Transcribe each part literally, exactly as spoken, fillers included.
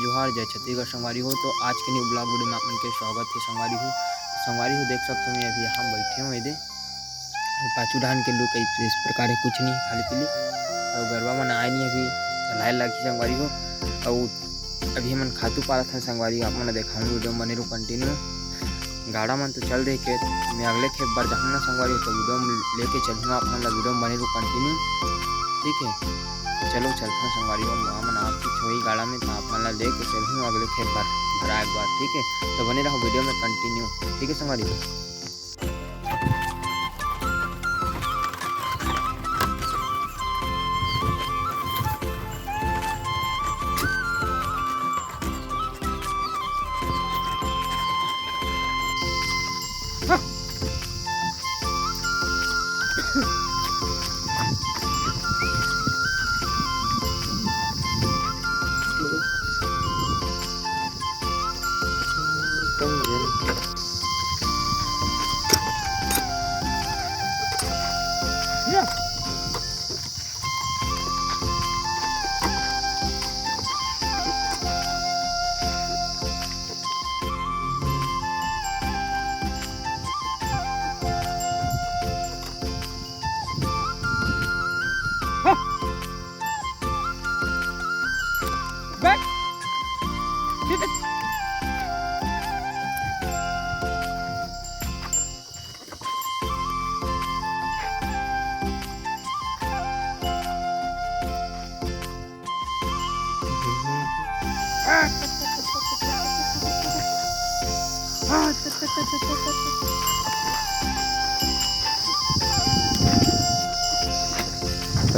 जोहार, जय छत्तीसगढ़ संगवारी हो। तो आज के new vlog video में आप मन के स्वागत हे संगवारी हो। तो संगवारी हो, देख सकत हो, मैं अभी यहाँ बैठे हूँ, ये दे पाछू डाहन के look इस, इस प्रकार है, कुछ नहीं, खाली पीली। और गरवा मन आए नहीं अभी, चलाए लागी संगवारी हो। और अभी हमन खातू पालत हन संगवारी हो, आप मन ला देखाऊँ, video में बने रहो continue। गाड़ा मन तो चल दे खेत, मैं अगले खेत बर जाहूँ ना संगवारी हो, तो video में लेके चलूँ आप मन ला, video में बने रहो continue, ठीक है। चलो चलथन संगवारी हो, हमन आप कुछ होई गाड़ा में, तो आप मन ला लेके चलूँ अगले खेत बर भराए के बाद, ठीक है। तो बने रहो video में continue, ठीक है संगवारी हो।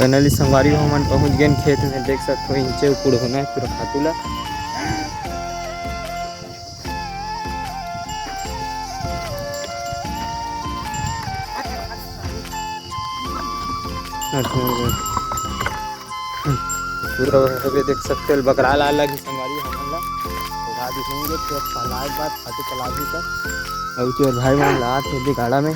Finally संगवारी हो, हमन पहुंच गेन खेत में। देख सकत हो, इंचे उपुड़ होना है पूरा खातू ला। पूरा हवे, देख सकते हो, बगरा ला लगी संगवारी हमन ला। उड़ा दिखेंगे, फिर पलाए के बाद खातू पला दी कर। और चोर भाई मन ला आत हे गाड़ा में।